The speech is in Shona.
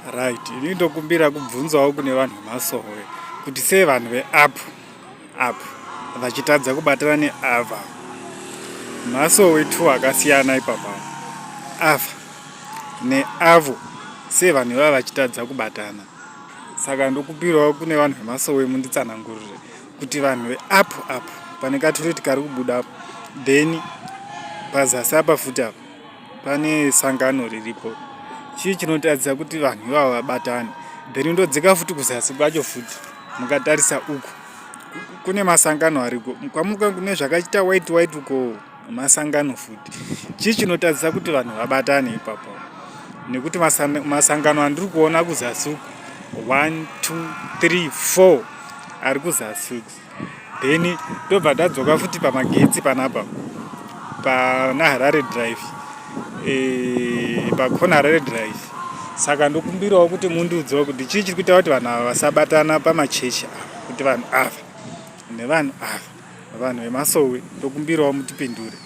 Right, ini ndokumbira kubvunzawo kune vanhu vemasowe kuti sei vanhu veapp app vachitadza kubatana neava masowe two akasiyana ipapa ava neavo sei vanhu ivava vachitadza kubatana. Saka ndokumbirawo kune vanhu vemasowe munditsanangurire kuti vanhu veapp app pane katureti kari kubuda then pazasi apa futi apa pane sangano riripo chii chinotadzisa kuti vanhu ivavo vabatane then ndodzika futi kuzasi kwacho futi mukatarisa uku kune masangano ariko kwamuka kune zvakaita white white uko masangano futi chii chinotadzisa kuti vanhu vabatane ipapo nekuti masangano andiri kuona kuzasi uku 1 2 3 4 ari kuzasi uku then tobva tadzoka futi pamagetsi panapa pana Harare Drive e, pakona Harare Drive. Saka ndokumbirawo kuti mundiudzewo kuti chii chiri kuita kuti vanhu ava vasabatana pamachechi ava, kuti vanhu ava nevanhu ava, vanhu vemasowe, ndokumbirawo mutipindure.